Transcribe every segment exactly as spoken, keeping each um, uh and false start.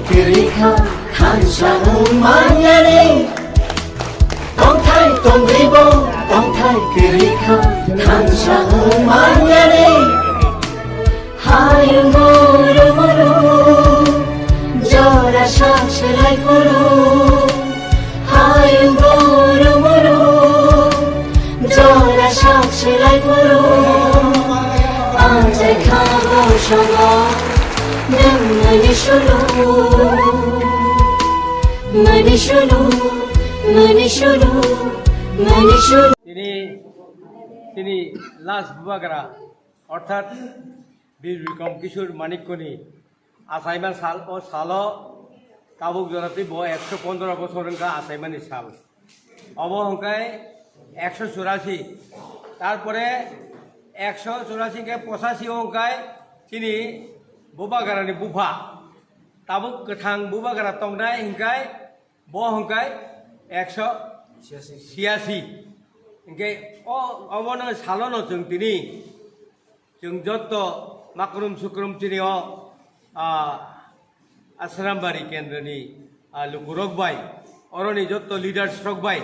Kwrwi kha thansa wng manyani, tongthai tongwibo tongthai kwrwi kha thansa wng manyani. Hayung guru muru jora sak selai phuru, hayung guru muru jora sak selai phuru. Anjai kha bo songo nwng mani sulu, mani sulu, mani sulu, mani sulu. Tini, tini last bubagra, orthat Bir Bikram Kishore Manikyani achaima sal, o salo tabuk jora twi bo ekso pondro bosor wngkha achaimani sal. Obo hwnkhe ekso churasi, tarpore ekso churasi hwnkhe pochasi o hwnkhe chini bubagrani bupha, tabuk kwthang bubagra tongnai hwnkhe bo hwnkhe ekso chiyasi. Hwnkhe o, obono salono chwng tini chwng jotto makrum sukrum chini o, ah, Asrambari kendroni, ah, lukurok bai, oroni jotto leaders rok bai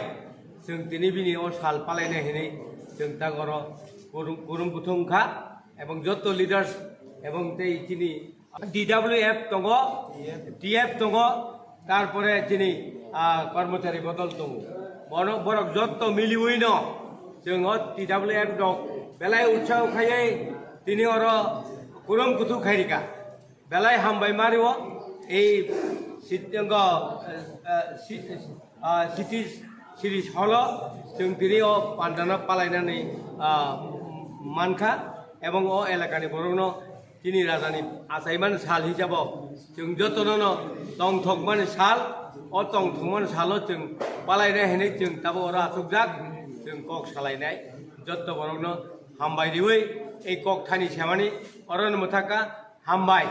chwng tini bini o sal palaina hinwi chwng tak oro kurum, kurum kuthum kha, ebong jotto leaders ebong tei chini D W F tongo, T F tongo, tarpore chini, ah, kormochari bodol tongo. Bono, borok jotto miliwi no chwng o T W F rok belai utsaho khaiwi tini oro kurum kuthum khairika. Belai hambai mario ei sit-, ngo, eh, eh, si-, ah, city series holo chwng tini o pandano palainani, ah, mankha, ebong o elakani borokno chini rajani achaimani sal hisabo chwng jotono no tongthokmani sal, o tongthokmani salo chwng palainai hinwi chwng tabuk oro achukjak, chwng kok salainai jotto borokno hambai riwi ei kok thani semani orono mwthakha hambai.